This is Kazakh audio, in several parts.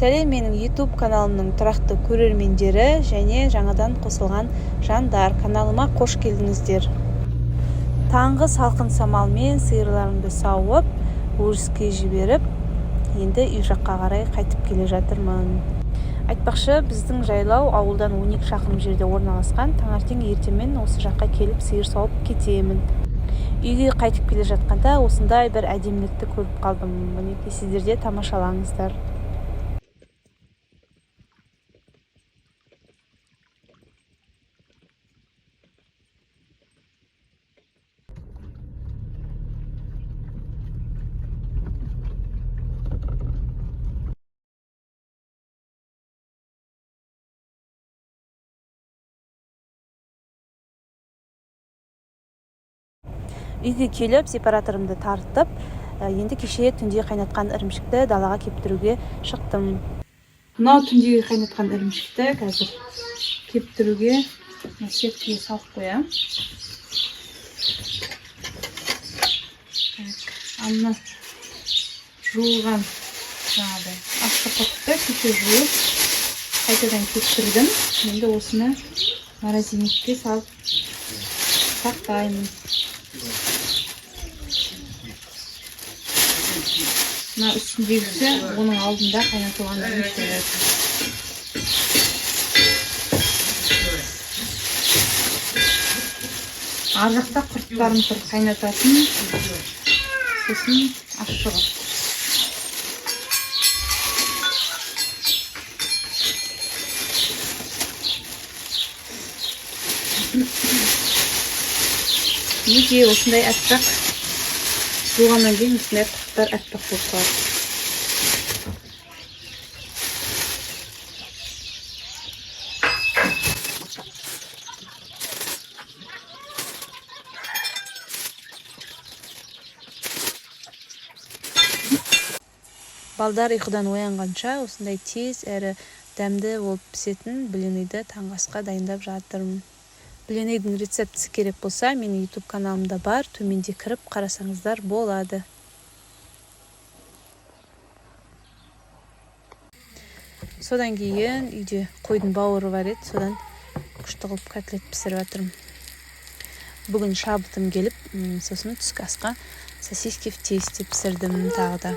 Сәлем, менің YouTube каналымның тұрақты көрермендері және жаңадан қосылған жандар, каналыма қош келдіңіздер. Таңғы салқын самалмен сиырларымды сауып, өріске жіберіп, енді үй жаққа қарай қайтып келе жатырмын. Айтпақшы, біздің жайлау ауылдан 12 шақырым жерде орналасқан. Таңертең ертемен осы жаққа келіп сиыр сауып кетемін. Үйге қайтып келе жатқанда осындай бір әдемілікті көріп қалдым. Мінекей, сіздер де тамашалаңыздар. Үйге келіп, сепараторымды тартып, енді кеше түнде қайнатқан ірімшікті далаға кептіруге шықтым. Мынау түндегі қайнатқан ірімшікті қазір кептіруге сеткіге салып қоямын. Так, ал мына жуылған жаңағыдай ащы құртты кеше жуып, қайтадан кептірдім. Енді осыны морозильникке салып сақтаймын. Мына үстіндегісі оның алдында қайнатылған ірімшік. Ар жақта құрттарым тұр қайнататын, сосын ащы құрт. Мінекей, осындай аппақ, жуғаннан кейін осындай құрттар аппақ болып қалады. Балдар ұйқыдан оянғанша осындай тез әрі дәмді болып пісетін блиныйды таңғы асқа дайындап жатырмын. Блиныйдың рецептісі керек болса, менің YouTube каналымда бар, төменде кіріп қарасаңыздар болады. Содан кейін үйде қойдың бауыры бар еді, содан күшті қылып котлет пісіріп жатырмын. Бүгін шабытым келіп, сосын түскі асқа сосиски в тесте пісірдім тағы да.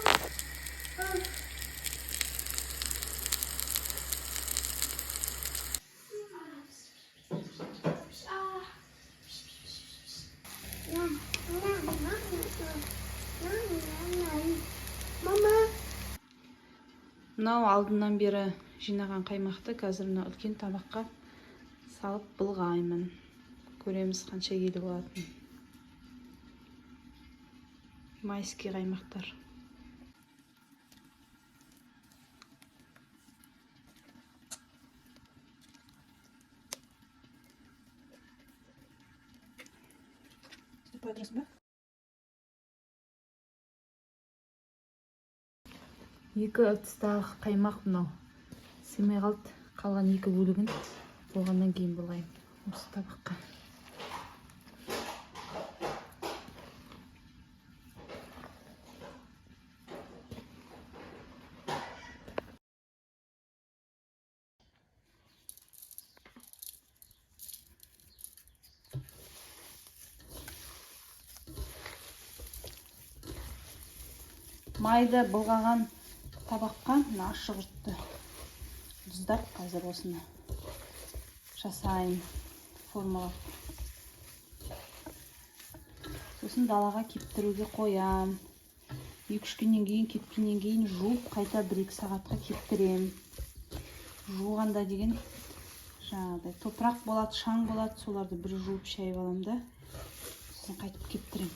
Мынау алдынан бері жинаған қаймақты қазір мына үлкен табаққа салып былғаймын. Көреміз, қанша келі болатынын. Майский қаймақтар. Қоя тұрасың ба? Екі ыдыстағы қаймақ мынау сыймай қалды, қалған екі бөлігін болғаннан кейін былғаймын осы табаққа. Майды былғаған табаққа мына ащы құртты тұздап, қазір осыны жасайын формалап. Сосын далаға кептіруге қоям. 2-3 күннен кейін, кепкеннен кейін жуып, қайта 1-2 сағатқа кептірем. Жуғанда деген жаңағыдай топырақ болады, шаң болады, соларды бір жуып шайып аламын да, сосын қайтып кептірем.